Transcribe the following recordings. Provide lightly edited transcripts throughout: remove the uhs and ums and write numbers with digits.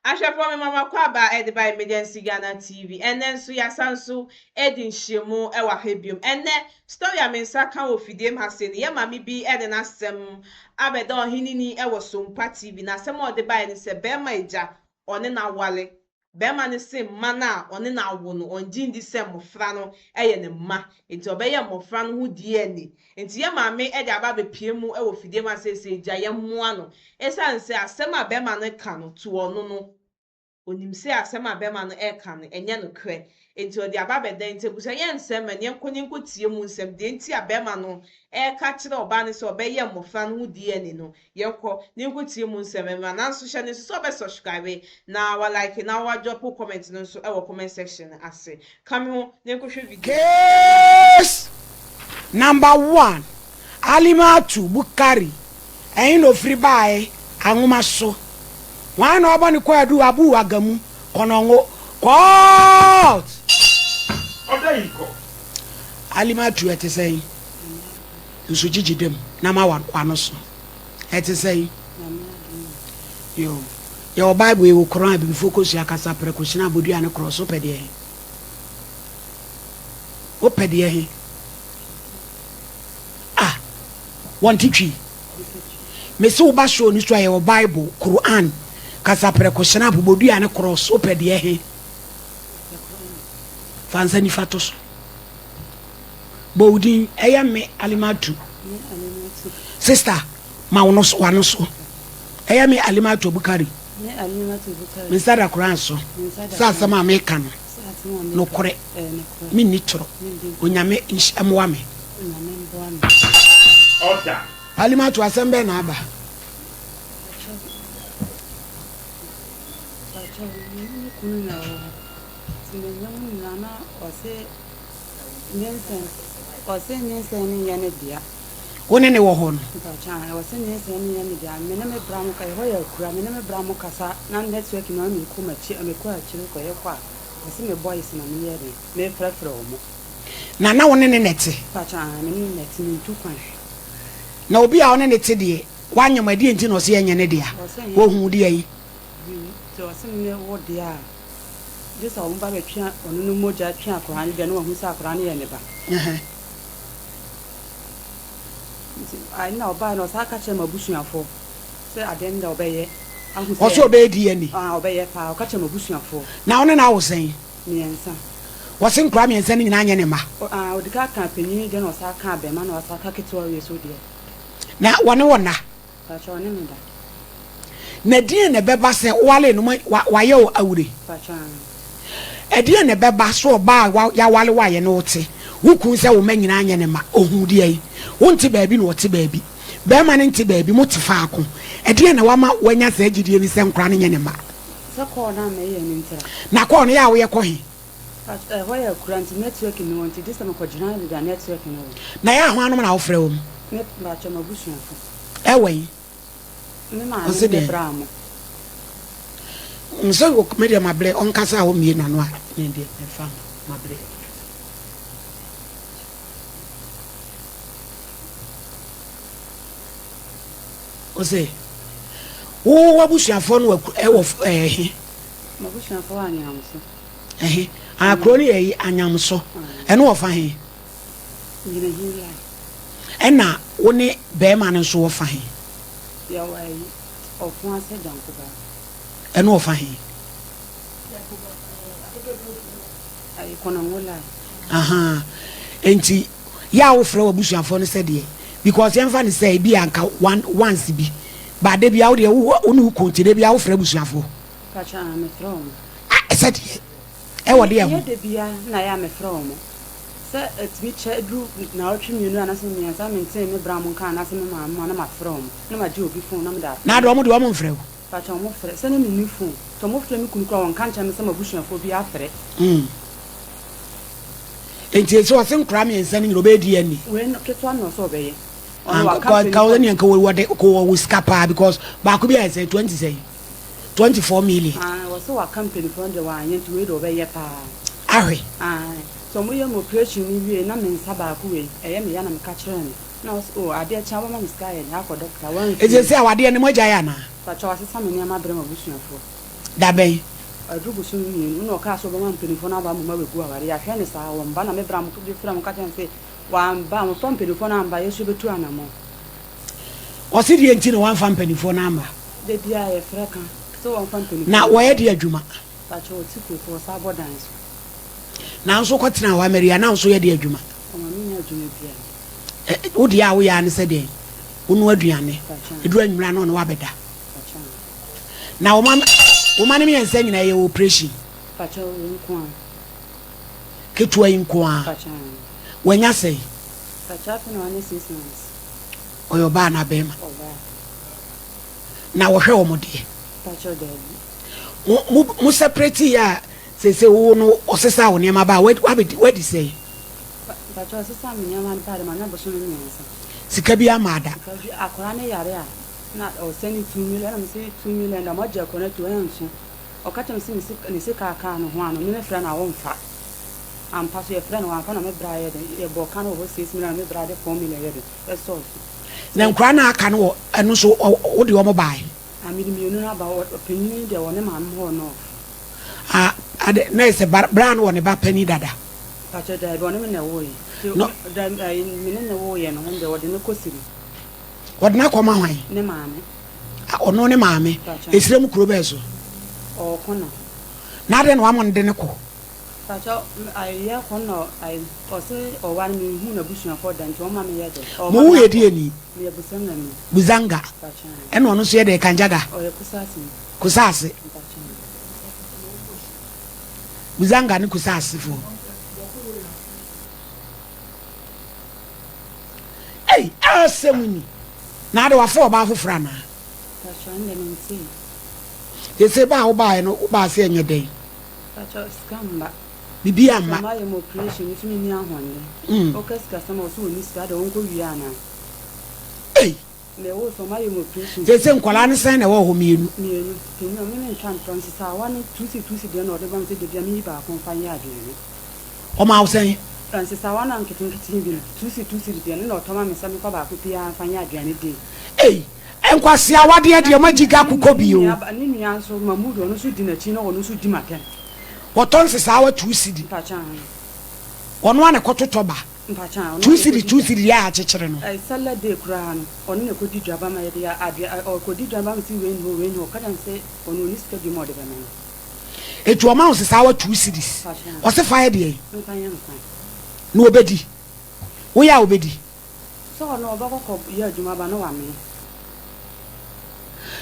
Ahwɛfoɔ me mama kɔ aba ɛde ba Emergency Ghana TV. Ɛnɛ nso yɛasan nso ɛdi nhyiamu ɛwɔ ha biom. Ɛnɛ story a me nsa ka wɔ fidie mu ha sei no, yɛ maame bi ɛde n'asɛm abɛda ɔheneni ɛwɔ Sompa TV. Na asɛm a ɔde baeɛ ne sɛ bɛrima agya ɔne no aware. Barima no se mma no a ɔne no awo no, ɔngye ndi sɛ mmofra no yɛ ne mma, enti ɔbɛyɛ mmofra no ho DNA. Enti yɛn maame de aba abɛpue mu wɔ fidie mu ha seesei, gya yɛmmoa no. Esiane sɛ asɛm a barima no reka no to ɔno no, ɔnim sɛ asɛm a barima no reka no, ɛnyɛ nokorɛ, enti ɔde aba abɛdan. Enti abusua, yɛnsɛe mma no, yɛnkɔ na yɛnkɔtie mu nsɛm, deɛ nti a barima no reka kyerɛ ɔbaa no sɛ ɔbɛyɛ mmofra no ho DNA no. Yɛnkɔ na yɛnkɔtie mu nsɛm mmra. Nanso hyɛ no nso sɛ wobɛ subscribe na wa like na wa drop wo comment no nso wɔ comment section no ase. Ka me ho na yɛnkɔhwɛ video no mmra. Case number one, Alimatu Bukari, ɛhe na ofiri baae? Anwoma so. Hwan na ɔbɔ ne kwaadu Abu Agamu, Kɔnɔngo, Court? Ɔda yi kɔ. Alimatu, ɛte sɛn? Nso gyigyi dam na ma w'ano so. Ɛte sɛn? Yo. Yɛwɔ Bible, yɛwɔ Koran, abibifoɔ kosua kasa, prɛko, hyena, abodua ne korɔ. So wopɛ deɛ he? Wopɛ deɛ he? Ah, wɔnte twi. Mese woba show no so a yɛwɔ Bible, Koran, kasa, prɛko, hyena, abobodua ne korɔ. So wopɛ deɛ he? Fa nsa nifa to so. Bɔ wo din, ɛyɛ me Alimatu. Sister, ma wo no so, w'ano so. Ɛyɛ me Alimatu Abukari. Me nsa da Koran so sɛ asɛm a meka no, nokorɛ, menni torɔ. Onyame mmoa me. Alimatu, asɛm bɛn na aba? Nyinsɛn, ɔse nyinsɛn no nyɛ ne dea. Wo ne no wɔ hɔ no. Mpakyɛ ae, ɔse nyinsɛn no nyɛ me dea. Me ne me bra mo ka, ɛhɔ yɛ akura, me ne me bra mo kasa na network no ama mekɔ m'akyi, mekɔ akyire kɔyɛ kɔ a, ɔse me boys na meyɛ dɛn, mefrɛfrɛ ɔmo. Na na wo ne no na ɛte? Mpakyɛ ae, me ne no na ɛte, mentu kwan. Na obi a wo ne no te deɛ, woanyem a, ɛdeɛn nti na ɔse ɛnyɛ ne dea? Ɔse ɛnyɛ. Ɔhuu deɛ yi? Nti ɔse me ne wo deɛ a. Gye sɛ wɔn ba bɛtwe ɔno no mogya twe akwadaa no deɛ na wahu sɛ akwadaa no yɛ ne ba. Nti ɛna ɔbaeɛ no ɔsan ka kyerɛɛ m'abusuafoɔ sɛ adeɛ no deɛ ɔbɛyɛ ahu sɛ. Ɔse ɔbɛyɛ DNA? Ah ɔbɛyɛ paa, ɔka kyerɛɛ m'abusuafoɔ. Na wo ne no awo sɛn? Mmiɛnsa. Ɔse nkwadaa mmiɛnsa no nyinaa nyɛ ne mma? Ah ɔdi kan kaa panin deɛ na ɔsan kaa abɛɛma na wasan aka ketewa wei nso deɛ. Na wɔne wo nna? Pakyɛ ɔne me da. Na ɛdeɛn na ɛbɛba sɛ wowaree no ma wayɛ wo awure? Pakyɛ aane. Ɛdeɛn na ɛbɛba sɛ ɔbaa a yɛaware wo a yɛne wo te, wo kunu sɛ wo mma nyinaa nyɛ ne mma, ɔhuu deɛ yi? Wonte baabi na ɔte baabi, barima no nte baabi, mote faako. Ɛdeɛn na wama wanya saa gyidie no sɛ nkwadaa no nyɛ ne mma? Sɛ kɔɔ no a meyɛ no ntira. Na kɔɔ no yɛ a woyɛ kɔ he? Pakyɛ ɛhɔ yɛ akura nti network nni hɔ nti gye sɛ mekɔgyina baabi a network no wɔ. Na ɛyɛ a hwannom na wofrɛ wɔn? Me, pakyɛ m'abusuafo. Ɛwɔ yi. Me maame ne me bra mo. Sɛ me deɛ mabrɛ ɔnkasa a ɔmmie n'ano a me deɛ mefa ho mabrɛ. Ɔsɛ wo w'abusuafoɔ no ɛwɔ ɛhe? M'abusuafoɔ wɔ Anyamso. Ɛhe? Ah, kuro no yɛ Anyamso. Ɛno wɔ fa he? Nyinahin line. Ɛna wo ne bɛɛma no nso wɔ fa he? Yɛwɔ ayi, ɔko ase Gyankobaa. Ɛno wɔ fa he? Ayi, Konongo line. Ahaa, enti yɛ a wo frɛ w'abusuafoɔ no sɛ deɛ, because yɛmfa no sɛ ebi a nka one, once bi, but da biara wo deɛ wo ne wo kunu nti da biara wo frɛ abusuafoɔ. Pakyɛ, ah, me frɛ wɔn. Ah, sɛ deɛ, ɛwɔ deɛ ho. Ɛnyɛ da biara na yɛ a me frɛ wɔn. Sɛ ɛtumi kyɛ duru naawɔtwe mmienu anaasɛ mmiɛnsa na mentee me bra mo nka anaasɛ me maame mo a na mafrɛ wɔn na magye obi phone na mede afrɛ Na wɔn. deɛ wɔn deɛ wɔn mfrɛ wo? Pakyɛ wɔn frɛ sɛ na menni phone nti wɔn frɛ me kunu koraa wɔn nka nkyerɛ me sɛ m'abusuafoɔ bi afrɛ. Mm. Nti ese ɔse nkoraa mmiɛnsa no nyina ɔbɛyɛ DNA? Wei no ketewa no na ɔsɛ ɔbɛyɛ. Ɔno Anka waka ka mpanyinfoɔ. ɔne nka wɔde kɔ wɔ sika paa because baako bi ayɛ sɛ 20 sɛn? 24 million. Ae wɔse waka mpanyinfoɔ no deɛ wanyɛ nti wei deɛ ɔbɛyɛ paa. Ahwɛ. Ae sɛ ɔmo yɛ me operation no wie na me nsa baako wei ɛyɛ me ya na meka kyerɛɛ no na ɔse oh adeɛ kye a wobɛma me sika ayɛ den akɔ doctor Nti wamfie. sɛsɛ awadeɛ no moagyae anaa? Pakyɛw asesa me nneɛma abrɛ m'abusuafoɔ. Da bɛn? Aduru bosome mmienu na ɔkaa sɛ ɔbɛma mpanimfoɔ no aba ama wɔabɛgu aware. Yɛahwɛ no saa, wɔmba na me bra mo de frɛ mo ka kyerɛ no sɛ wamba, wɔmfa mpanimfoɔ no amba, yɛn nso yɛbɛtu anammɔn. Ɔse deɛ nti na wamfa mpanimfoɔ no amma? Da biara yɛfrɛ ka sɛ wɔmfa mpanimfoɔ Na no wɔyɛ mmra. deɛ adwuma? Pakyɛ ɔte kuro so, ɔsan bɔ dan so. Na wo nso wokɔtenaa hɔ Amaria, na wo nso yɛ deɛ adwuma? Ɔma menyɛ adwuma biara. Ɛ, wo deɛ a woyɛ ara ne sɛ deɛn? Wonoa aduane, Pakyɛ. ɛduru anwummerɛ a na ɔne wo abɛda. Pakyɛ. Na wo ma wo ma no mmiɛnsa nyinaa yɛ operation? Pakyɛ wei nko ara. Ketewa yi nko ara? Pakyɛ aane. Wanya sɛn? Pakyɛ afei na wanya 6 months. Ɔyɛ ɔbaa anaa bɛɛma? Ɔbaa. Na wɔhwɛ wɔn deɛ? Pakyɛ daabi. Mo mo mo separate yɛ a seesei wo no ɔsesa wo nneɛma ba a wabɛdi wadi sɛn? Pakyɛ ɔsesa me nneɛma ba de manya bosome mmiɛnsa. Sika bi ama da? Sika bi akwadaa no yare a. Na ɔsɛne 2 million, ɛna mese 2 million da moagye akɔ no atu ɛnso. Ɔka kyerɛ me se ne sika aka no ho ano, me mefrɛ no a ɔmfa. Ampa so yɛfrɛ no wamfa na me bra yɛ den, yɛbɔɔ ka no wɔ hɔ 6 million na me bra de 4 million yɛ den ɛsɔɔ so. Na nkoraa no a aka no wɔ ɛno nso wode wɔn baeɛ? Ah mede mmienu no aba, ɔpanin deɛ wɔ ne maame hɔ nɔɔf. Ah ade na ɛsɛ bra no wɔ ne ba panin dada? Pakyɛ daabi ɔne me na ɛwoeɛ. Nti da me ne no woeɛ no ɔno deɛ ɔde no kɔ siri. Wɔde no akɔma hwan? Ne maame. A, ɔno ne maame. Mpakyɛ. Esire mu kuro bɛɛ so? Ɔɔko na. Na adɛn na wama no de no kɔ? Mpakyɛ, ayi yɛ kɔ na ayi, ɔse ɔware me nhu n'abusuafoɔ da nti ɔma me yɛ dɛ. Ɔma Mo wo me yɛ akɔ. deɛ ni? Meyɛ Busanga ni. Busanga. Mpakyɛ. Ɛna ɔno nso yɛ dɛ Kanjaga? Ɔyɛ Kusaase ni. Kusaase. Mpakyɛ. Busanga ne Kusaase foɔ. Ei asɛm ni. Na ade wafa ɔbaa foforɔ anaa? Pacho ɛnde me ntee. Sese ba a wobaeɛ no wobaa sɛ ɛnyɛ dɛn? Pacho sika mma. Biribi amma. Sɛ mayɛ mo operation me nso menni ahoɔden. Woka sikasɛm a ɔse ɔnni sika adɛn ɔnkɔ wie anaa? Ei. Me wo sɛ ɔmayɛ mo operation. Sese nkwadaa no sɛn na ɛwɔ hɔ mmienu? Mmienu. Panin ɔme mentwa ntorɔ nsesaawa no tusi tusi deɛ na ɔde ba me sɛ dabia menyi baako mfa nyɛ aduane. Ɔmaa wo sɛn? Nsesawa no a nketenkete bi no, tusi tusi deɛ no na ɔtɔ ma me sɛ memfa baako biara mfa nyɛ aduane di. Ei, nkwasea awadeɛ deɛ moagyi ga kokɔ bi o. Ne nua nso, Mahmood, ɔno nso di n'akyi na ɔno nso di m'atɛm. Wɔtɔ nsesawa 2 cedi. Mpakyɛ aane. Ɔno ara na ɛkɔtotɔ ba. Mpakyɛ aane, ɔno Two ara na cedi ɛkɔdi two dwa. cedi yɛ a akyekyere no. Ɛɛ, salad day koraa no, ɔno na ɛkɔdi dwa ba ma yɛde yɛ aduane, ɔkɔdi dwa ba me se wei nni hɔ, wei nni hɔ, ɔka kyerɛ me sɛ ɔno ɔnni sika bio ma ɔde bɛma me. Eti ɔma wo sesaawa 2 cedis. Ɔse fa yɛ deɛn? Na ɔbɛdi. Woyɛ a ɔbɛdi.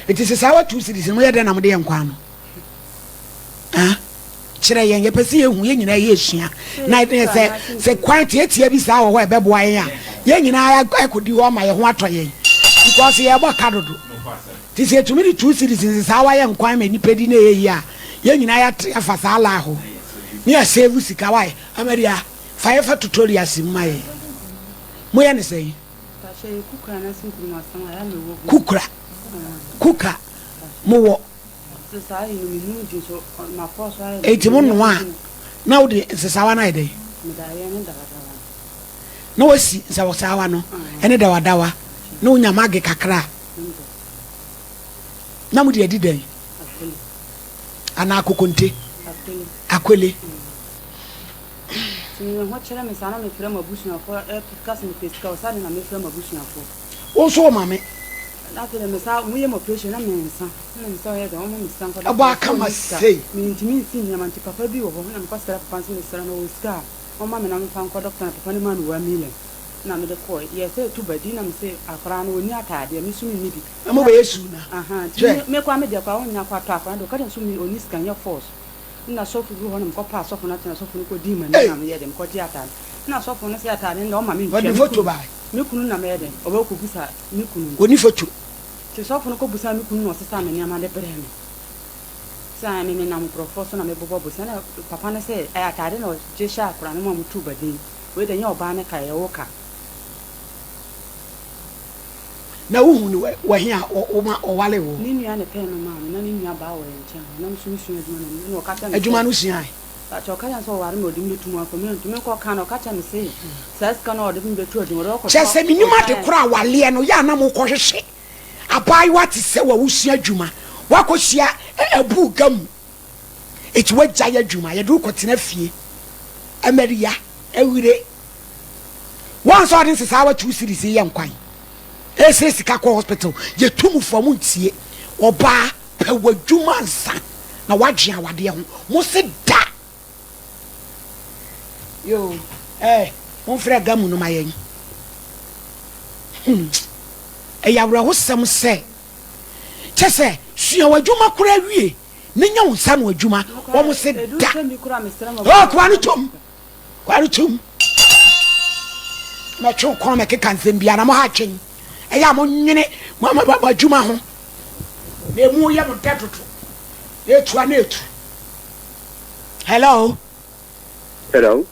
Eti sesaawa 2 cedis no moyɛ dɛn na mode yɛ nkwan no? Ah, kyerɛ yɛn, yɛpɛ sɛ yɛhu, yɛn nyinaa yɛsua. Na sɛ sɛ kwan tiatia bi saa wɔ hɔ a ɛbɛboa yɛn a, yɛn nyinaa akɔdi hɔ ama yɛn ho atɔ yɛn. Because yɛbɔ ka dodo. Nti sɛ yɛtumi de 2 cedis nsesaawa yɛ nkwan ma nnipa di na ɛyɛ yie a, yɛn nyinaa yɛate afa saa line hɔ na yɛ save sika wai Amaria fa yɛ fa tutorials mu ma yɛn. Moyɛ ne sɛn? Kukura kuka mowɔ Enti mo noa a na wode nsesawa no ayɛ dɛn? Na wasi nsawasawa no ɛne dawadawa na wonya mage kakra a Na mo de adi dɛn? Anaa kokonte? Akwele. Nti me ho kyerɛ me saa na mefrɛ m'abusuafoɔ ka sɛ mepɛ sika ɔsa de na mefrɛ m'abusuafoɔ. Wo nso wo maame. Na afei de me saa wɔn yɛ me operation na me nsa na me nsa yɛ dɛ wɔn ma me sika nkɔda. Ɛbɔ aka ma sei. Me ntumi nsi nneɛma nti papa bi wɔ hɔ na mekɔ srɛ papa nso mesrɛ no ɔwɔ sika a ɔma me na mefa nkɔ doctor na papa no maa me 1 million. Na mede kɔe. Yɛɛ sɛ ɛtu ba di na mese akwadaa no ɔnni ataadeɛ, me nso menni bi. Na mobɛyɛ suu na. Ahaa, nti Hwɛ. me koraa me deɛ koraa wonnya kɔ atɔ akwadaa no deɛ, ɔka kyerɛɛ me sɛ ɔnni sika, nyɛ force. Nna sɔfo bi wɔ hɔ na mekɔpaa sɔfo no atena, sɔfo no kɔdii m'anim Ei! na meyɛɛ dɛn, mekɔgyee ataade. Nna sɔfo no se ataade no deɛ ɔmma mentua, Ɔde me foto kunu, bae. me kunu na mɛyɛ dɛn, ɔbɛkɔbusa me kunu no. Ɔnni foto. Nti sɔfo no kɔbusaa me kunu na ɔsesaa me nneɛma de brɛɛ me. Sɛ ae me menam nkurɔfoɔ so na mebobɔ bosea, na papa no se ɛyɛ ataade na ɔgye hyɛɛ akwadaa no mu a wɔtuu badin. Wei deɛ nyɛ ɔbaa no ka, ɛyɛ wo ka. Na wohu no wɔ he a woma ɔwaree wo? Ne nua na ɛpɛɛ no maa me, na ne nua baa wɔ yɛn nkyɛn hɔ, na me nso mesua adwuma na ɛna ɔka kyerɛɛ me sɛ. Adwuma no wosuae? Pakyɛ, ɔka kyerɛɛ me sɛ ɔware me a ɔde me bɛtu mu akɔ, me antumi nkɔ ka no, ɔka kyerɛɛ me se saa sika no a ɔde me bɛtu adwuma ɔde bɛkɔtɔ Kyerɛ sɛ mennim ade ɔdan. korɔ a awaleɛ no yɛ a na mokɔhwehwɛ abaayewa te sɛ wo a wosua adwuma. Woakɔhyia abu ga mu. Enti woagyae adwuma, yɛde wo kɔtena fie. Amaria, awire. Woahu sɛ ɔde nsesaawa 2 cedis yɛ nkwan, ɛresrɛ sika kɔ hospital. Yɛtu mo fo a montie. Ɔbaa, pɛ w'adwuma ansa na woadwen awadeɛ ho. Mo se da! Yoo, eh, momfrɛ Gamu no ma yɛn. Hmm, ɛyɛ awerɛhosɛm sɛ, kyɛ sɛ sua w'adwuma koraa wie na nya wo nsa ano adwuma, wɔn se da. Oh, koa no tom, koa no tom. Mɛtwe wo kɔn mɛkeka nsɛm biara na mo ha atwen. Ɛyɛ a monwene mo adwuma ho na emu yɛ mo dɛ dodo. Na etu a na etu. Hello. Hello.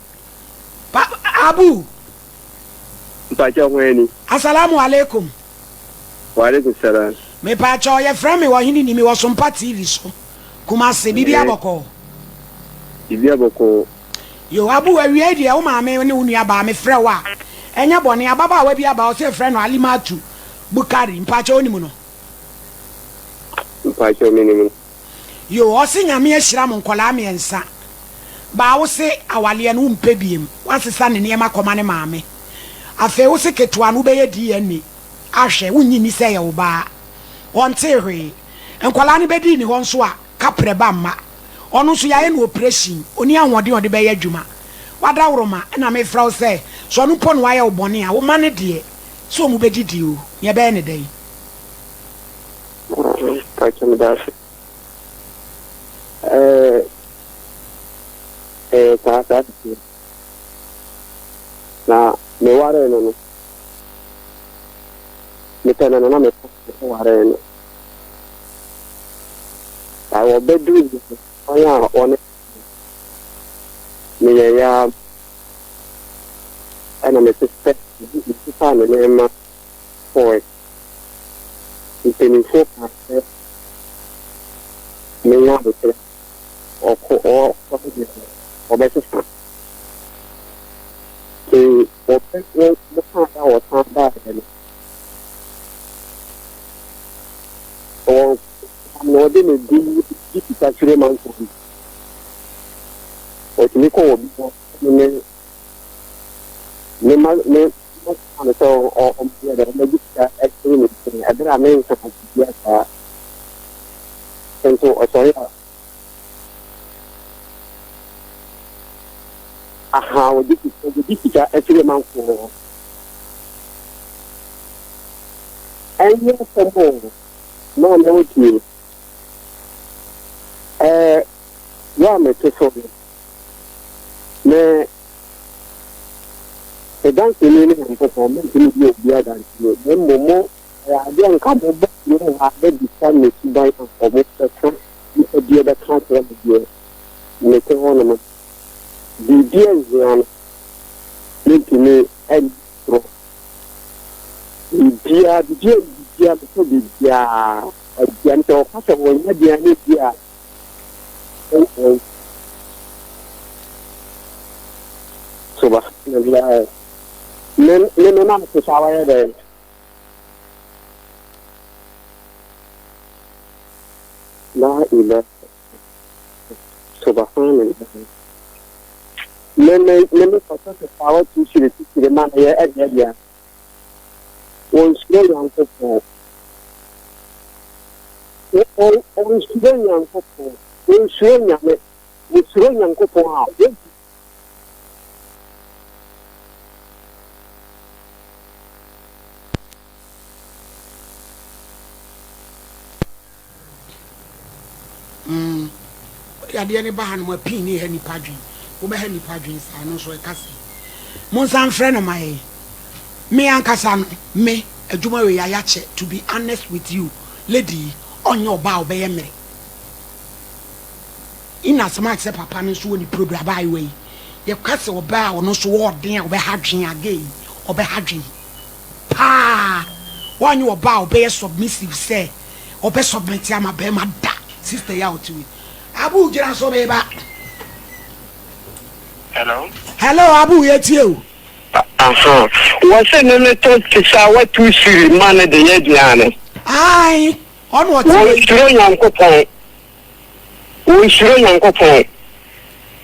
Pa Abu. Mpakyɛ hwan ni? Asalamu alaikum. Wa alaikum salam. Mepakyɛw yɛfrɛ me Ɔhene ni mewɔ Sompa TV so Kumasi biribi abɔkɔɔ? Biribi abɔkɔɔ. Yoo Abu awiei deɛ wo maame ne wo nua baa mefrɛ wo a ɛnyɛ bɔne ababaawa bi aba ɔsɛ yɛfrɛ no Alimatu Bukari mpakyɛw wonim no? Mpakyɛw menim no. Yoo ɔse Nyame ahyira mo nkɔlaa miɛnsa baa wose awaleɛ no wompɛ biem wasesa ne nneɛma kɔma ne maame afei wose ketewa no wobɛyɛ DNA ahwɛ wonnye nni sɛ ɛyɛ wo ba a ɔntee hwee nkɔlaa no bɛdii ne hɔ nso a kaprɛ ba mma ɔno nso yɛayɛ no oprehyini ɔni ahoɔden a ɔde bɛyɛ adwuma wadaworoma na mefrɛ wo sɛ sɛ ɔno mpo na wayɛ wo bɔne a wo mma no deɛ sɛ ɔmu bɛdidi o nea ɛbɛyɛ ne dɛn. Mpakyɛ meda ase. Ɛɛ ɛyɛ saa saa tete na mewaree no no mepɛ no no na mepɛ waree no. Na wɔbɛduru kwan a wɔne meyɛ ya ɛna mesesɛ mesesaa me nneɛma kɔe. Mpanimfoɔ kaa sɛ menya aboterɛ, ɔkɔ ɔkɔ deɛ ɔbɛsesa. Nti wɔbɛ wɔ wɔkaa a wɔsan baeɛ no, wɔ na ɔde ne di di sika kyerɛ manfoɔ bi. Ɔtumi kɔ wɔ bi hɔ ne ne ma ne ma no sɛ ɔmyɛ dɛ ɔmɛgye sika ɛkyerɛ ne nkyɛn ɛberɛ a menka biribiara saa nso ɔsɔre a aha ɔgye sika ɔgye sika ɛkyerɛ manfoɔ hɔ ɛnyɛ fam o maame wotie ɛɛ wo a mete so no me Ɛdanseni ne Nyankopɔn, mentumi nyɛ obi adanseni, na mmom mo, ɛyɛ adeɛ a nka mobɔ kurom ha bɛbisa me suban a wɔbɛka, nipa bi bɛka akyerɛ me deɛ mete hɔ nom, biribi anhia no, mentumi nni torɔ, biribiara, biribiara, biribiara, metɔ biribiara, aduane, sɛ wɔka sɛ wɔnyɛ aduane bi a, Subhanallah. Me me me na me sa wayɛ dɛ. La ilaha subhanallah. Me me me me kɔtɔ sɛ sa watu sire titire ma na yɛ ɛdeɛ deɛ. Wɔnsuro Nyankopɔn. Wɔnsuro Nyankopɔn. Wɔnsuro Nyame. Wɔsuro Nyankopɔn a, wɔdi. Mm. Wode adeɛ no ba hanom a pii ne ɛha nnipa adwene. Wobɛha nnipa adwene saa no nso ɛka sɛ monsan mfrɛ no ma yɛn. Me ankasa no, me adwuma wei ayɛ akyɛ to be honest with you, lady yi ɔnyɛ ɔbaa a ɔbɛyɛ mmerɛ. In as much sɛ papa no nso wɔ ne problem abaayewa yi, yɛka sɛ ɔbaa a ɔno nso wɔ ɔden a ɔbɛha adwene a gay yi ɔbɛha adwene paa. Ɔnyɛ ɔbaa a ɔbɛyɛ submissive sɛ ɔbɛ submit ama bɛrima da sister yi a ɔte wei Abu gyina so meba. Hello. Hello Abu yɛtie o. Aha wɔse ne ne tɔ te saa watu siri ma no de yɛ aduane. Ae. Ɔna ɔte hɔ yi. Wɔnsuro Nyankopɔn. Wɔnsuro Nyankopɔn.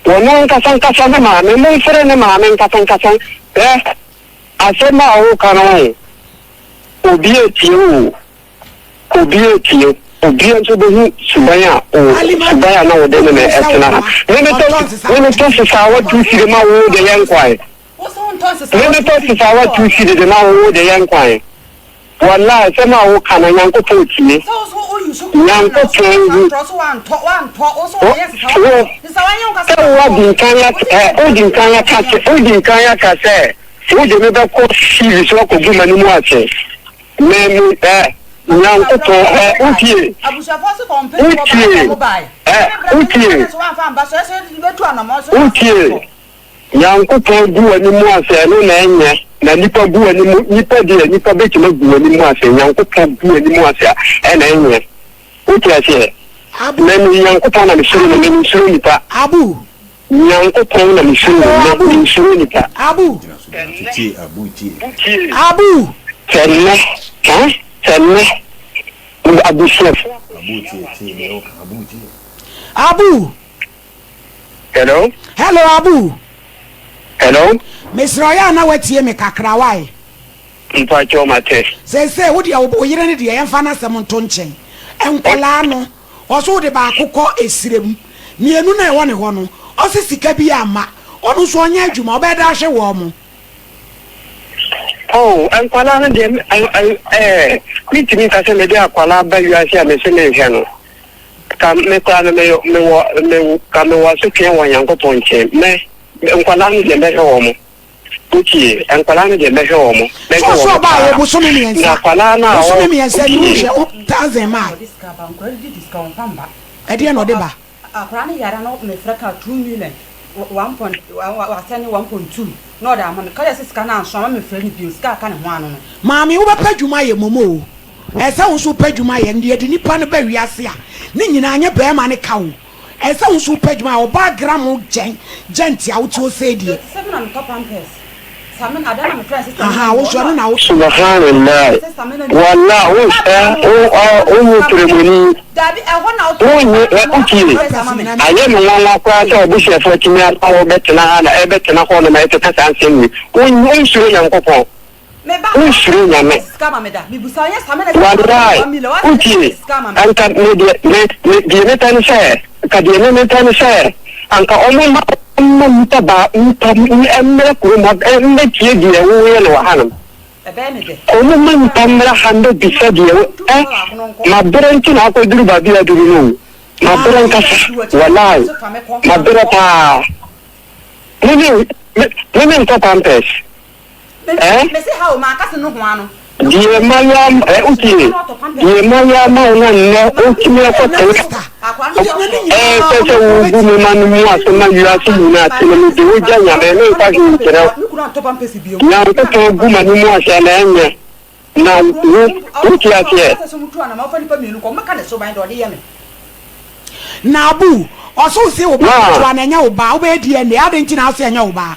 Wɔn ankasa ankasa ne maame, momfrɛ ne maame nkasa nkasa. Hwɛ, asɛm a woka no ho, obi atie wo o. Obi retie wo. Obiara nso bɛhu suban a wo suban a na wode ne me tena ha. Me metɔ me metɔ sesaawa tu sidi ma wo de yɛ nkwan. Me metɔ sesaawa tu sidi de ma wo de yɛ nkwan. Wallahi asɛm a woka no Nyankopɔn tie. Nyankopɔn hu. Wo sɛ woadi nkan ɛ wodi nkan aka wodi nkan aka sɛ wode me bɛkɔ TV so akɔgu m'anim ase. Me me ɛ Nyankopɔn ɛ wotie wotie ɛ wotie wotie Nyankopɔn gu w'anim ase ɛno na ɛnyɛ na nipa gu w'anim nipa deɛ nipa bɛtumi agu w'anim ase Nyankopɔn gu w'anim ase a ɛna ɛnyɛ wote aseɛ Abu. Me me Nyankopɔn na mesuro no me mensuro nipa Abu. Nyankopɔn na mesuro Hello, no me Abu. mensuro nipa. Abu. Gyina so gyina so tie Abu tie. Abu. Sɛ nnɛ, ha, sɛ nnɛ, abusuafoɔ Abu tie tie deɛ woka Abu tie. Abu. Hello? Hello, Abu. Hello? Mesrɛ ɔyɛ a na watie me kakra wae. Mpakyɛw mate. Seesei wo deɛ wo yere no deɛ yɛmfa n'asɛm nto nkyɛn. Nkwadaa no, ɔse wode baako kɔ esrem, mmienu no a ɛwɔ ne hɔ no, ɔse sika bi amma, ɔno nso ɔnyɛ adwuma, ɔbɛyɛ dɛ ahwɛ wɔn. Oh, nkwadaa no deɛ ɛɛ mentumi nka sɛ mede akwadaa ba wiase a mese menhwɛ no. Ka me koraa no meyɔ mewɔ me ka mewɔ asotweɛ wɔ Nyankopɔn nkyɛn. Me nkwadaa no deɛ mɛhwɛ wɔn. Wotie, nkwadaa no deɛ mɛhwɛ wɔn, mɛhwɛ So so wɔn ɔbaa paa. wɔ bosome Na mmiɛnsa akwadaa no a bosome ɔ mmiɛnsa ni wotie. wohwɛ wo thousand maa Ɔde sika ba nkwadaa no di sika ɔnfa mba. ɛdeɛ na ɔde ba. Akwadaa no yare na mefrɛ ka 2 million 1 point wasɛne 1.2 na ɔde ama me ka yɛ sɛ sika no anso ama mefrɛ no bio sika aka ne ho ano no. Maame wobɛpɛ adwuma ayɛ mmom o ɛsɛ wo nso wopɛ adwuma ayɛ ɛnde yɛde nipa no ba wiase a ne nyinaa nyɛ bɛɛma no ka o ɛsɛ wo nso wopɛ adwuma ayɛ ɔbaa gram gyɛn gyɛnte a wote hɔ sei deɛ. Sɛ me na metɔ pampers Ahaa wo nso ɛno na wo. Subhanallah wallah wo ɛ wo ɔ wo nyɛ kremoni wo nye ɛ wotie ayɛ me nwanwa koraa sɛ ɔbusuafoɔ atumi ama wo bɛtena ha na ɛbɛtena hɔ nom ɛkeka saa nsɛm wei wo wonsuro Nyankopɔn wonsuro Nyame Wallahi wotie anka me deɛ me me deɛ mepɛ ne sɛ nka deɛ me mepɛ ne sɛ anka ɔmo ma Mma nnipa baa nnipa mmra kurom ha mmɛtie deɛ woreyɛ no wɔ hanom. Wɔn mma nnipa mmra ha mmɛbisa deɛ wo ɛ Mabrɛ nti na akɔduru baabi a aduru no o. Mabrɛ nkasa, walai, mabrɛ paa. Me me me me ntɔ pampers. Eh? Deɛ mayɛ ama eh, wotie, deɛ mayɛ ama wo na nnɛ wotumi akɔtena ɛɛ sɛ wogu me ma no mu ase ma wiase nyinaa te no mede wo gya Nyame memfa hwee nkyerɛ wo. Nyankopɔn gu m'anim ase na ɛnyɛ na wo wote aseɛ. Na Abu, ɔse wo se wo ba Na. ketewa no ɛnyɛ wo ba, wobɛyɛ DNA, adɛn nti na wose ɛnyɛ wo ba?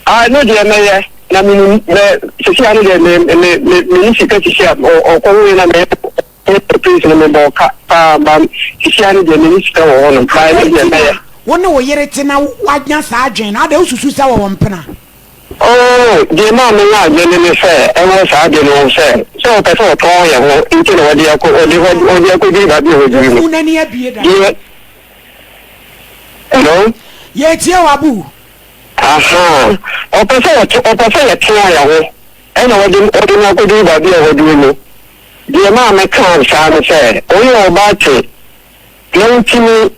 Ah ɛno deɛ mɛyɛ na menim mɛ sisi ano deɛ me me me me ni sika sisi a ɔkɔ wo na mɛ place no me bɔ ka paa ba sisi ano deɛ me ni sika wɔ hɔ nom ba ɛno Adɛn deɛ nti na mɛyɛ. wo ne wo yere te na woanya saa adwene no? Adɛn wosusu sɛ wɔwɔ mpena? Oh deɛ maa me nya adwene ne sɛ ɛwɔ saa ade no ho sɛ sɛ ɔpɛ sɛ ɔtɔn yɛn ho nti na ɔde akɔ ɔde ɔde akɔduru baabi a waduru no Wofunu n'ani abue dada. deɛ hello. Yɛretie wo Abu. Ahaa, ɔpɛ sɛ ɔte, ɔpɛ sɛ yɛtea yɛn ho, ɛna ɔde, ɔde no akɔduru baabi a waduru no. Deɛ ɛmaa mekaa saa ne sɛ, woyɛ ɔbaa te, na wotumi,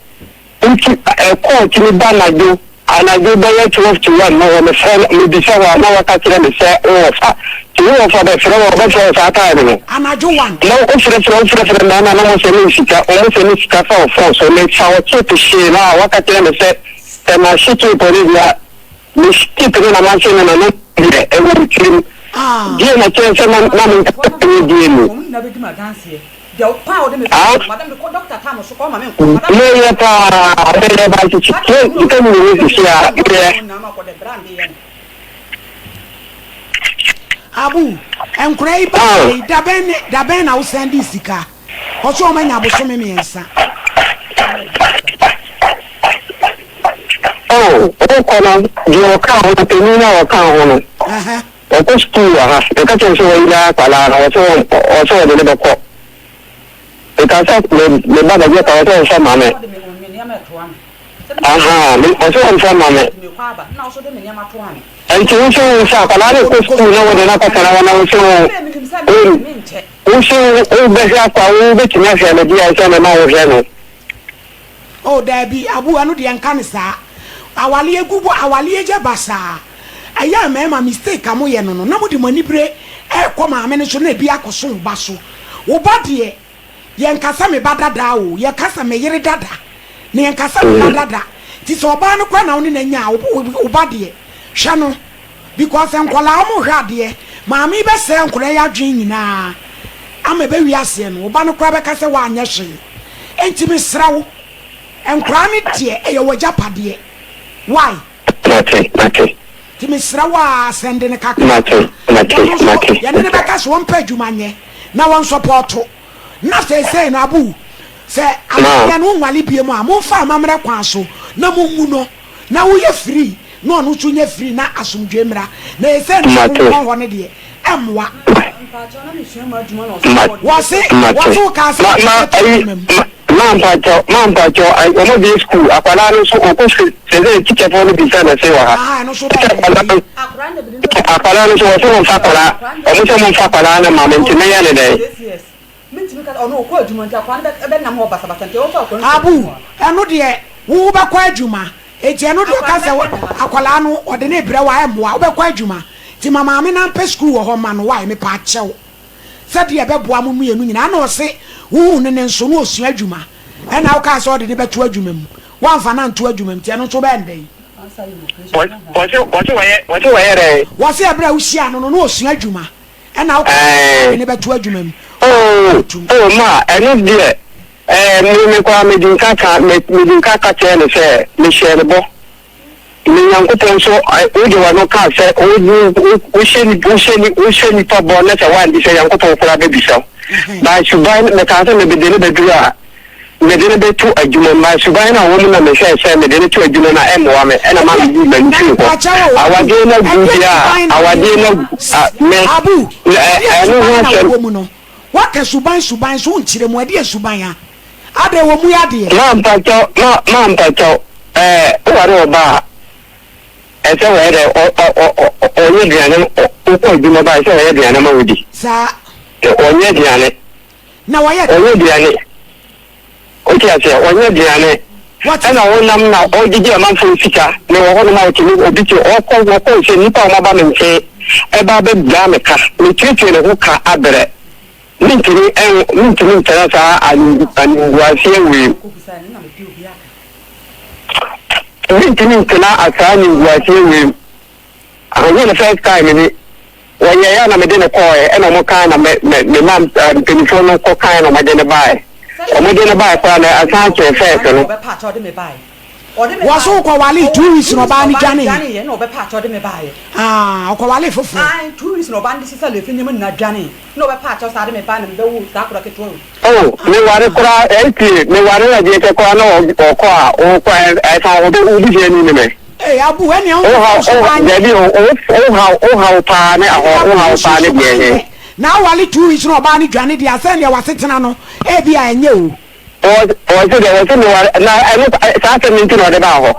woti, ɛkɔɔ tumi ba anadwo, anadwo bɛyɛ 12 to 1 no hɔ, mefrɛ no, mebisa wo a, na waka kyerɛ me sɛ wo wɔfa. Nti wo wɔfa bɛfrɛ wo a, ɔbɛfrɛ wo saa time no. Anadwo 1. Na wofrɛfrɛ, wofrɛfrɛ mmarima na wɔsɛ me sika, wɔsɛ me sika fa wo phone so, mefa wo chip hyee no a, waka kyerɛ me sɛ, Sɛ mahye tape no wie a, me tape no na mahye no na na deɛ ɛwɔ me tirim. Deɛ na kyerɛ sɛ na na menka nyɛ deɛ mu. Ah, meyɛ paa, meyɛ ba sisi sika nyina wɔ sisi a meyɛ. Abu, nkora yi ba yi, dabɛn ne dabɛn na wosan di sika? Ɔse wɔn anya abosome miensa. Oh, wokɔ no, deɛ ɔkaa ho no, panin no a ɔkaa ho no, ɔkɔ sukuu wɔ ha. Meka kyerɛ no sɛ wayera akwadaa no, ɔse ɔse ɔde no bɛkɔ. Meka sɛ me me ba bɛgye akwadaa, ɔse ɔmfa ma me. Ahaa, me ɔse ɔmfa ma me. Nti wo nso wo sɛ akwadaa no kɔ sukuu na wode no akɔtena hɔ na wo sɛ wo wo wo sɛ wobɛhwɛ akwa wo wobɛtumi ahwɛ no deɛ sɛ mema wohwɛ no. Oh daabi Abu ɛno deɛ nka no saa awaleɛ gu bɔ awaleɛ gya basaa ɛyɛ a mmarima mistake a moyɛ no no na mode mo anibere ɛrekɔ maame no so na ebi akɔso wo ba so wo ba deɛ yɛnka sɛ me ba dada o yɛka sɛ me yere dada na yɛnka sɛ me ba dada nti sɛ ɔbaa no koraa na wo ne no anya a wo ba deɛ hwɛ no Because nkwadaa ɔmo hwɛ adeɛ. Maame yi bɛsɛɛ nkwadaa yi adwene nyinaa ama ɛbɛwie aseɛ no wo ba no koraa bɛka sɛ woanyɛ hwee. Enti mesrɛ wo nkwadaa no deɛ ɛyɛ w'agyapadeɛ why? Mate, mate. Nti mesrɛ wo aa sɛnde no kakra Mate, mate, Wɔno nso mate, yɛne no mate. bɛka sɛ ɔmpɛ adwuma nyɛ na wɔnsɔpɔɔto. Na seesei no Abu sɛ Ma. awadeɛ no wonwale biom a momfa amammerɛ kwan so na mongu no. Na woyɛ free na ɔno nso nyɛ free na asomdwoe mmra. Na ɛsɛ no Mate. wo nkɔ hɔ no deɛ ɛmmoa. Ma Wɔse mate. wɔse wo kaa sɛ Ma wode ma bɛto ayi adwuma mu. ma ma mpakyɛw ma mpakyɛw ayi wɔn bie school akwadaa no nso ɔkɔ school sɛsɛ teacher foɔ no bisa no se wɔ ha. Ahaa ɛno nso Teacher bɛyɛ dɛn akwadaa ayi. no akwadaa no nso wɔse wɔn fa akwadaa wɔn sɛ wɔn fa akwadaa no ma me nti mɛyɛ ne dɛn. Abu, ɛno deɛ wo wobɛkɔ adwuma enti ɛno deɛ ɔka sɛ akwadaa no ɔde no rebrɛ wo a ɛmmoa wobɛkɔ adwuma nti ma maame no ampɛ sukuu wɔ hɔ mma no why mepaakyɛw sɛdeɛ ɛbɛboa mo mmienu nyinaa ɛna ɔse wohuu no ne nso na ɔsua adwuma ɛna wokaa sɛ ɔde no bɛto adwuma mu woamfa no anto adwuma mu nti ɛno nso wobɛyɛ no dɛn? Wɔse wɔyɛ dɛn? Wɔse ɛberɛ a wohyiaa no no na ɔsua adwuma Ɛna wokɔ Ɛɛ. de no bɛto adwuma mu. Oh, Tum. oh, ma, ɛno deɛ, ɛɛ, me, me koraa medi nka ka, me, medi nka ka kyerɛɛ no sɛ, mehyɛɛ no bɔ. Me Nyankopɔn nso, ɛ, wode w'ano kaa sɛ, wo, wo, wo, wohyɛ ni, wohyɛ ni, wohyɛ nipa bɔ na sɛ woandi sɛ Nyankopɔn koraa bɛbisa wo. By suban, mekaa sɛ mebede no bɛduru a, Mede no bɛto adwuma mu. My suban no a ɔwɔ mu na mehwɛɛ sɛ mede no to adwuma mu a ɛmmoa me ɛna ma meyii m'ani firii hɔ. Awadeɛ no agu deɛ a, awadeɛ no agu a, me, Abu, na ɛdeɛ ɛno ho suban na asɛm. wowɔ mu no? Woaka suban suban so wonkyerɛ mu, ɛdeɛ suban a? Adɛn wɔ mu yi adeɛ? Ma mpakyɛw, ma, ma mpakyɛw, ɛɛ, woware ɔbaa a, ɛsɛ wɔyɛ dɛ, ɔ, ɔ, ɔ, ɔ, ɔyɛ aduane, ɔ, wokɔ adwuma ba a, ɛsɛ ɔyɛ aduane ma wodi. Saa. Ɔnyɛ aduane. Na wɔyɛ Ɔnyɛ aduane. Wote aseɛ? Ɔnyɛ aduane. Wɔte. Ɛna ɔnam na ɔgyegye amanfoɔ sika. Mewɔ hɔnom a ɔtumi, obi te, ɔkɔ, ɔkɔ sɛ nnipa a wɔaba me nkyɛn ɛba abɛgyaa me ka. Metuatua ne ho ka abrɛ. Mentumi ɛn, mentumi ntena saa animguaseɛ wei. Mentumi ntena saa animguaseɛ wei. Ɛnyɛ ne first time ni. Wɔyɛeɛ a na mede no kɔɔɛ ɛna wɔn kae na me me me ma mpaninfoɔ no kɔ kae na wɔde no baeɛ. Wɔde no baeɛ koraa na ɛsan kyɛɛ first no. Wɔse wokɔwalee 2 weeks na ɔbaa no dwaneeɛ. Ah ɔkɔwalee foforɔ. Oh me ware koraa ɛntie me ware na deɛ kyɛ koraa na ɔkɔ a ɔkɔ ɛsan ɔbɛ wobusuani ne me. Ee Abu ɛnea wo Wo haw nso wo suban nyɛ. dabi o wo wo haw wo haw paa ne ahɔ Ɛnea wo wo haw nso paa ne suban deɛ he. nyɛ. Na awale 2 weeks na ɔbaa no dwane deɛ a sɛnea w'asetena no ebia ɛnyɛ o. Wɔ wɔse deɛ wɔse me ware na ɛno saa asɛm no nti na ɔde baa hɔ.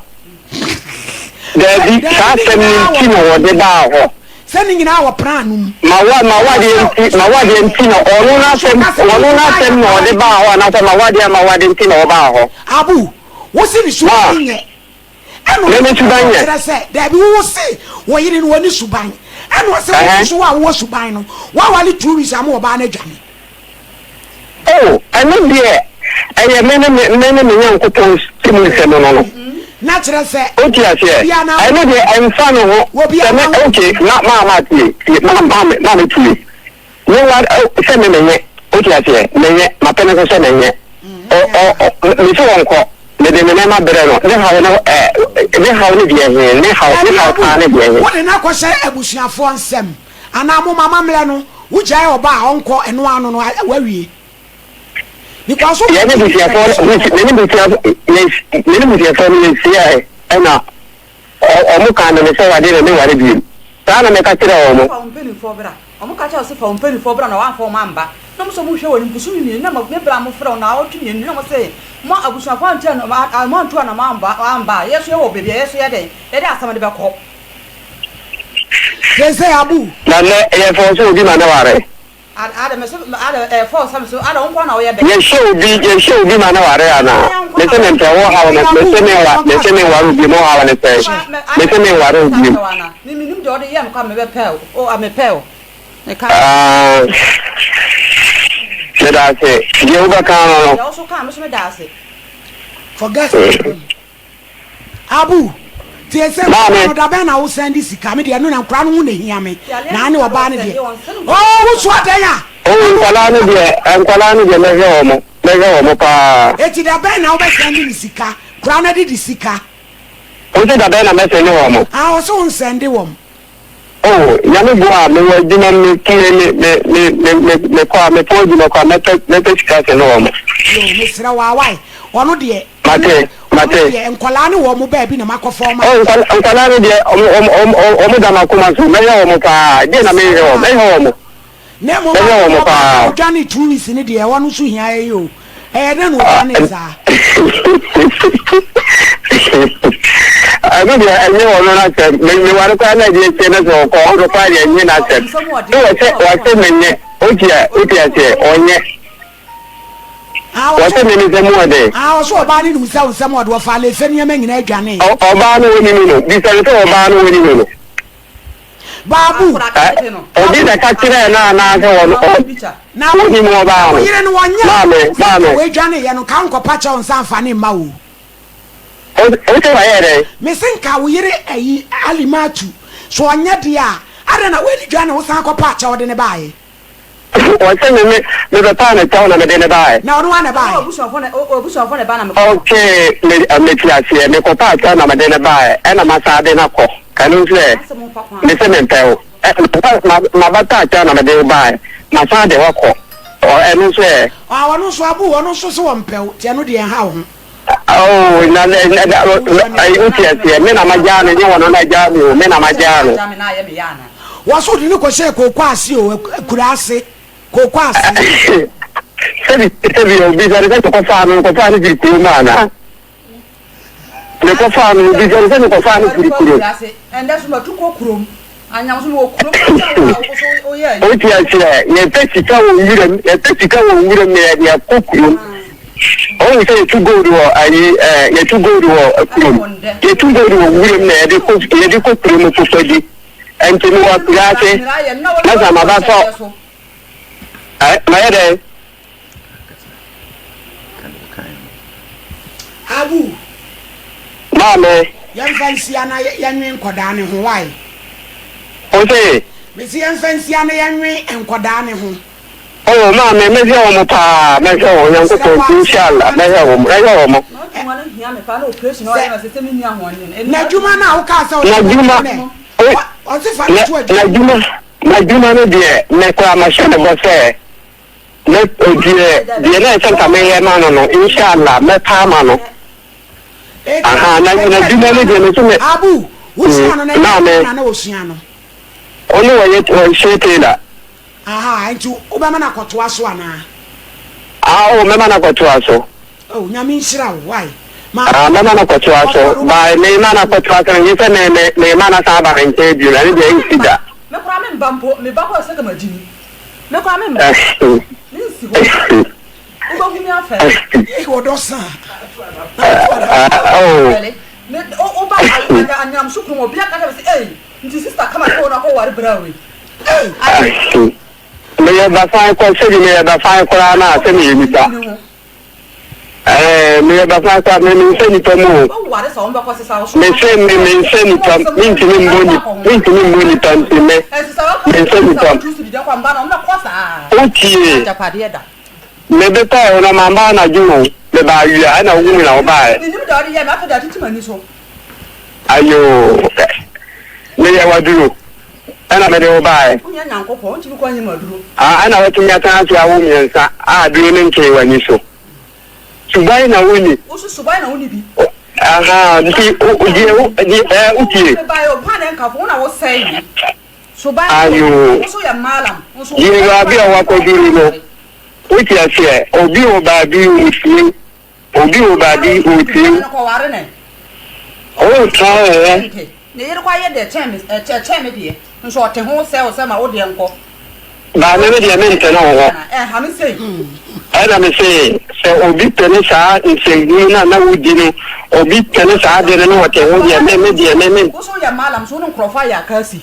Daabi Daabi saa ne asɛm no nyinaa nti wɔ na plan wɔde no mu. baa hɔ. Sɛ ne nyinaa wɔ plan no mu. Ma wa ma Ɛna wadeɛ sɛ nti ma suban wadeɛ nyɛ. nti na ɔno Ɛna nso n'asɛm ka sɛ wo ɔno suban n'asɛm yɛ na paa ɔde ne baa hɔ anaasɛ ma wadeɛ ama wadeɛ nti na ɔbaa hɔ. Abu, wo se ne Ma suban nyɛ. Ɛna me ɔno me nso suban nyɛ. kyerɛ sɛ daabi wo se wo yere no ɔni suban. Ɛna ɔse wo Ɛhɛn. nso wo a wowɔ suban no woawale 2 weeks ama ɔbaa no adwane. Oh, ɛno deɛ, ɛyɛ me ne me, me ne me Nyankopɔn mu nsɛm no no. Na kyerɛ sɛ, Wote aseɛ? obiara na Ɛno deɛ, ɛmfa ne ho. Obiara Sɛ me, na okay, ma, ma, ma tie, tie, ma, ma, me, ma me tie. Me wa, oh, sɛ me menyɛ, wote aseɛ, menyɛ, mapɛ ne so sɛ menyɛ. Ɔ, ɔ, ɔ, me se wɔnkɔ, mede me nneɛma brɛ no, ne haw no, ɛ, ne haw no deɛ he, ne haw, ne Dabi haw Abu, paa ne deɛ he. wode no akɔhyɛ abusuafoɔ nsam anaa moma amammerɛ no, wogyae ɔba a ɔnkɔ, ɛno ano no, wawie. Because wo Yɛne busuafoɔ no, me ne busuafoɔ, me ne busuafoɔ no yɛhyiae ɛna wɔn kaa me me sɛ wade na menware bio. Saa na meka kyerɛɛ wɔn. Fa wo mpanimfoɔ bra. Wɔka kyerɛɛ wo se, Fa wo mpanimfoɔ bra, na woamfa wɔn amba. Na wɔn nso wɔhwɛ wɔn anim bosome mmienu, na me berɛ a mofrɛ wɔn nnawɔtwe mmienu, na wɔse, Mo abusuafoɔ antu moantu anamɔ amba amba a, yɛn nso yɛwɔ baabi a yɛn nso yɛdɛn? Yɛde asɛm no bɛkɔ. Seesei Abu. Na nnɛ, ɛyɛ fɔɔ sɛ obi ma no ware. Yɛhyɛ obi yɛhyɛ obi ma no ware anaa? Mese mempɛ wo haw no mese menwa mese menware wo biom wo haw ne sɛn? Mese menware wo biom. Aah medase deɛ wobɛka ano no. Forget Abu, tie sɛ nkwadaa no da bɛn na wo sɛn de sika me deɛ ɛno na nkwadaa no ho na ehia me na ane ɔbaa no deɛ oo wo so adɛn a. Oo nkwadaa no deɛ nkwadaa no deɛ mɛhwɛ wɔn mɛhwɛ wɔn paa. Eti da bɛn na wo bɛ sɛn de ne sika nkwadaa no de de sika. Wo se da bɛn na mɛ sɛn de wɔn. Ah ɔse wo nsɛn de wɔn. Oh Nyame boa a mewɔ adwuma mu me tumi me me me me me mekɔ a mepɔn adwuma kɔ a mɛpɛ mɛpɛ sika sɛne wɔn. Yoo mesrɛ wo awae ɔno deɛ Mate ɔno mate. deɛ nkwadaa ne wɔn baabi na makɔfa wɔn Oh ahyɛ. nkwa nkwadaa no deɛ ɔmo ɔmo ɔmo ɔmo da m'akoma so mɛhwɛ wɔn paa deɛ na Mesrɛ menhwɛ wo wɔn a. mɛhwɛ wɔn. Na mmom Mɛhwɛ a wɔn ɔbaa no a paa. ɔdwanee 2 weeks no deɛ ɛhɔ no nso hia yɛn o. Ɛyɛ dɛn na ɔdwanee saa? Ɛno deɛ ɛnyɛ ɔno n'asɛm. Me meware koraa na ɛdeɛ akyire na sɛ ɔkɔ ɔno koraa deɛ ɛnyɛ n'asɛm. Sɛ wɔsɛ wɔsɛ menyɛ wote wote aseɛ ɔnyɛ. Ah, Wɔsɛ ɔso me ne sɛ mu ɔdɛ. ah, ɔso ɔbaa no nim sɛ wo nsɛm ɔde ɔfaa lefe nneɛma nyinaa dwanee. Ɔbaa no wɔnim no. Bisa no sɛ ɔbaa no wɔnim no. Baabu. Obi na ɛka kyerɛɛ no anaasɛ ɔno Na wo ɔnim ɔbaa wo no? yere no ɔnyɛ Maame, sɛ nka maame. woadwaneeɛ no nka wonkɔpa kyɛw nsa mfa ne mma o. Wo wo se wayɛ dɛn? Mese nka wo yere ayi Alimatu so ɔnyɛ deɛ a adɛn na woani dwane wosan kɔpaa kyɛw de no baeɛ? Ɔse me me me bɛpaa no kyɛw na mede no baeɛ. Na ɔno ara na ɛbaeɛ. Okay me mete aseɛ me kɔpaa kyɛw na mede no baeɛ ɛna masan de no akɔ ɛno nso ɛ mese mempɛ wo ɛ ma mabɛpaa kyɛw na mede wo baeɛ masan de wo akɔ ɔ ɛno nso ɛ. Ah ɔno nso abu ɔno nso se ɔmpɛ wo nti ɛno deɛ ɛnha wo ho. Oh na na na na ayi wote aseɛ me na magyaa no nyɛ wɔn na agyaa me o me na magyaa no. Wɔso wode no kɔhyɛɛ kooko ase o akura ase kooko ase. Sɛbi sɛbi o bisa no sɛ mekɔfaa no mekɔfaa no firi kurom anaa mekɔfaa no bisa no sɛ mekɔfaa no firi kurom. Wote aseɛ, yɛpɛ sika wɔ wuram, yɛpɛ sika wɔ wuram na yɛde akɔ kurom. Wɔn sɛ yɛtu gold wɔ ayi ɛɛ yɛtu gold wɔ kurom, yɛtu gold wɔ wuram na yɛde kɔ yɛde kɔ kurom kɔfa di. Nti mewɔ akura ase na sɛ maba sɔ ɛ mayɛ dɛn? Abu. Maame. Yɛmfa nsia na yɛnwe nkɔdaa ne ho why? O se. Mese yɛmfa nsia na yɛnwe nkɔdaa ne ho. Oh maame mɛhwɛ wɔn paa mɛhwɛ wɔn Nyankopɔn nti inshallah mɛhwɛ wɔn mɛhwɛ wɔn. Sɛ n'adwuma no a wokaa sɛ ɔde N'adwuma bɛto no ɛ ɔse fa no to adwuma mu. N'adwuma n'adwuma no deɛ me koraa mahyɛ no bɔ sɛ Mɛ deɛ deɛ na ɛsɛ nka meyɛ ma no no inshallah mɛpa ama no. Aha na n'adwuma no deɛ me so me. Abu wosua no na ɛnyɛ Maame. na na osua no. Ɔno wɔyɛ ɔhyɛ tailor. Aha nti wobɛma no akɔtoa so anaa? Ah oh mɛma no akɔtoa so. Oh Nyame nhyira wo wai. Ah mɛma no akɔtoa so by mema no akɔtoa so no nye sɛ me me mema no asan aba me nkyɛn bio ɛno deɛ ɛnsi da. Me koraa me mba mpo me ba kɔ sɛ kama gyimi. Me koraa me mma. Me nsi hɔ. Wobɛhu me afɛre. Ei ɔdɔ sa. Oh. Me woba anyam so kurom obi aka kyerɛ me sɛ ei nti sister kama sɛ wɔn akɔ ware bra wei. Ei. Meyɛ basan kɔ sɛbi meyɛ basan koraa na sɛ meyɛ nipa. Ɛɛ meyɛ basaa koraa me mensɛ nipa mu o. Mese me mensɛ nipa mentumi mbɔ ni mentumi mbɔ nipa nti me mensɛ nipa mu. Wotie me bepɛɛ wo no mamba anadwo o mebaa awia ɛna wohu me na wobaeɛ. Ayoo meyɛ waduro ɛna mede wo baeɛ. Ah ɛna watumi atena ase awo mmiɛnsa a aduro no ntee w'ani so. Suban na wonni. Wo nso suban na wonni bi. Ahaa, nti deɛ wo, deɛ ɛɛ wotie. Ayoo, deɛ baabi a wakɔduru no, wote aseɛ, obi wɔ baabi ɔretie wo, obi wɔ baabi ɔretie wo. Woretɔn wo ho. Ne yere kɔ ayɛ deɛ ɛkyɛn me ɛkyɛn me deɛ nso ɔte ho sɛ ɔsɛ ma wo deɛ nkɔ. Ba me me deɛ mentene wo hɔ. Ɛnha me sei. Ɛna me se sɛ obi pene saa nsɛnhunu no a na wodi no obi pene saa ade no na ɔte ho deɛ me me deɛ me me. Wo so woyɛ mallam so wo ne nkorɔfoɔ ayɛ akasi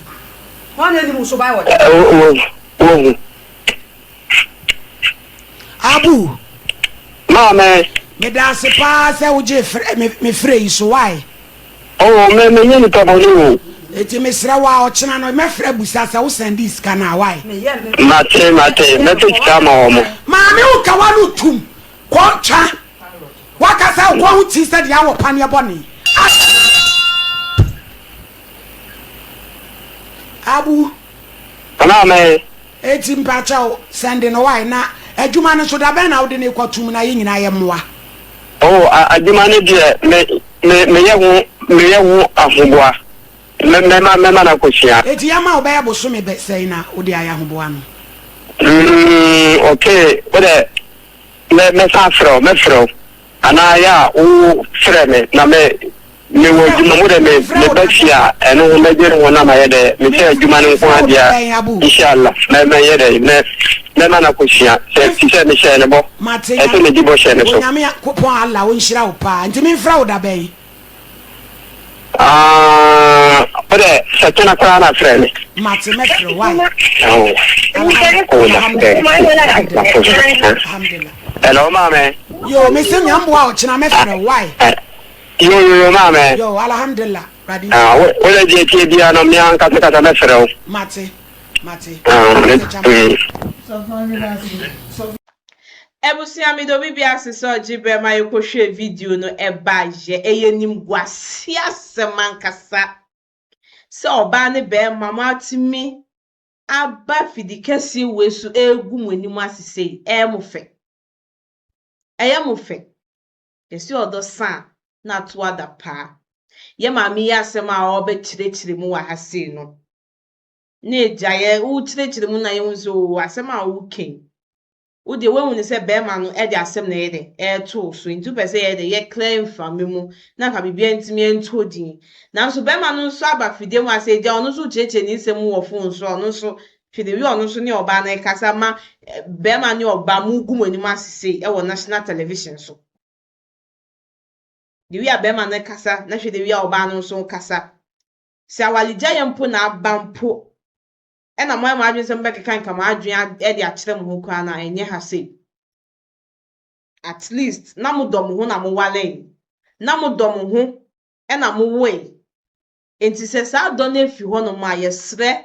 hwan na ɛnim wo suban wɔ dɛm. Wohu. Abu. Maame. Medaase paa sɛ wogyee frɛ me frɛ yi so why. Oh me me nyɛ nipa bɔne o. Eti mesrɛ wo a ɔkyena no mɛfrɛ busa sɛ wo sɛndee sika no a why. Mate mate mɛpɛ sika ama wɔn. Maame wo ka w'ano tum kɔ twa wakasa wo kɔn ho ti sɛ deɛ awɔ paneɛ bɔne Abu. Maame. Eti mpakyɛw sɛnde no why na adwuma no nso dabɛn na wode no rekɔ tum na yɛn nyinaa yɛ mmoa. Oh adwuma no deɛ me me meyɛ ho meyɛ ho ahoboa mɛ mɛma mɛma no akɔsua. Eti yɛma wo bɛyɛ bosome bɛ sɛn na wode ayɛ ahoboa no. Mm okay wodɛ mɛ mɛsan afrɛ wo mɛfrɛ wo anaa yɛ a wo frɛ me na me Me wɔ adwuma mu dɛ me me ba fie a ɛno ho mɛdwen ho na mayɛ dɛ me sɛ adwuma no nko ara deɛ a inshallah mɛ mɛyɛ dɛ mɛ mɛma no akɔsua sɛ fi sɛ mehyɛɛ no bɔ Mate ɛsɛ medi bɔhyɛ no so. Onyame Nyankopɔn Allah ɔnhyira wo paa nti menfrɛ wo da bɛn? Ah wo dɛ sɛ kyena koraa na frɛ me. Mate mɛfrɛ wo wai. Oh Alhamdulillah. Hello maame. Yo mese nyamboa ɔkyena mɛfrɛ wo wai. Yo yo yo maame. Yo alhamdulillah Awurade Ah, nhyira wo wo deɛ deɛ tie biara no me ankasa kasa mɛfrɛ wo. Mate mate Ah, me, mate kyama. Abusua meda obi biara ase sɛ ɔgye berɛ ma yɛkɔhwɛɛ video no ɛbaeɛ. Ɛyɛ animguaseɛ asɛm ankasa sɛ ɔbaa ne barima moatumi aba fidikɛseɛ wei so ɛregu mo anim ase sei. Ɛyɛ mo fɛ. Ɛyɛ mo fɛ. Yɛse ɔdɔ sa a, na ato ada paa. Yɛ maame yi asɛm a ɔrebɛkyerɛkyerɛ mu wɔ ha sei no, na agya yɛ wokyerɛkyerɛ mu na yɛhu sɛ oo asɛm a woka yi, wo deɛ woahu no sɛ bɛrima no de asɛm na ɛyɛ dɛ ɛreto wo so nti wopɛ sɛ yɛyɛ dɛ yɛ clear mframa mu na anka biribiara ntumi ntɔ din. Nanso bɛrima no nso aba fidie mu asɛ agya ɔno nso rekyerɛkyerɛ ne nsɛm mu wɔ phone so a ɔno nso hwɛ the way ɔno nso ne ɔbaa no rekasa ma bɛrima ne ɔbaa mo gu mo anim ase sei wɔ national television so. The way a bɛrima no kasa na hwɛ the way a ɔbaa no nso kasa. Sɛ awaregyaeɛ mpo na aba mpo ɛna moayɛ mo adwene sɛ mobɛkeka nka mo adwene de akyerɛ mo ho koraa no a ɛnyɛ ha sei. At least na modɔ mo ho na mowaree. Na modɔ mo ho ɛna mowoe. Enti sɛ saa dɔ no afi hɔnom a yɛsrɛ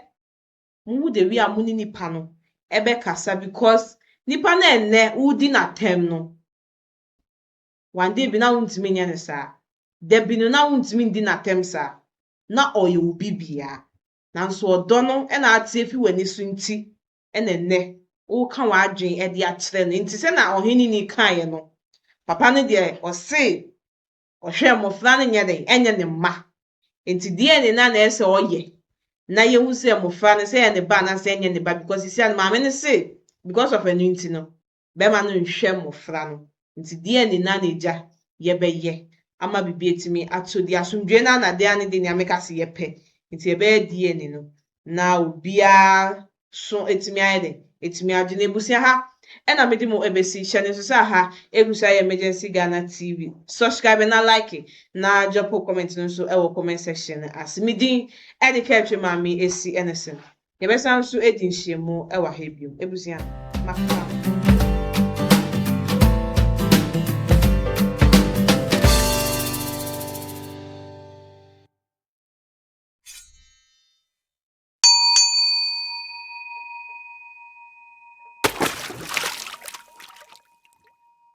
Mo hu the way a mo ne nipa no ɛbɛkasa because nipa no ɛnnɛ wo di no atɛm no one day bi na wo ntumi nyɛ no saa, da bi no na wo ntumi ndi no atɛm saa, na ɔyɛ wo biribiaa nanso ɔdɔ no na ate afi w'ani so nti na ɛnnɛ wo ka w'adwen ɛde akyerɛ no nti sɛna ɔhene ni kaeɛ no papa no deɛ ɔse Ɔhwɛ mmofra no nyɛ dɛn? Ɛnyɛ ne mma. Enti DNA no ara na ɛyɛ sɛ ɔyɛ na yɛhu sɛ mmofra no sɛ ɛyɛ ne ba anaasɛ ɛnyɛ ne ba because seesei a no maame no se because of ɛno nti no bɛrima no nhwɛ mmofra no. Nti DNA no ara na agya yɛbɛyɛ ama biribi atumi atɔ di. Asomdwoeɛ no ara na dɛn ara ne deɛ nea meka se yɛpɛ. Nti yɛbɛyɛ DNA no na obiara so atumi ayɛ dɛn? Atumi agye. Na abusua ha ɛna mede mo ɛbɛsi. Hyɛ no nso sɛ aha ɛgu so ayɛ Emergency Ghana TV. Subscribe na like na drop wo comment no nso ɛwɔ comment section no ase. Me din ɛde Kɛtwe Maame Esi Ɛnesen. Yɛbɛsan nso adi nhyiamu ɛwɔ ha bio. Abusua, makra mo.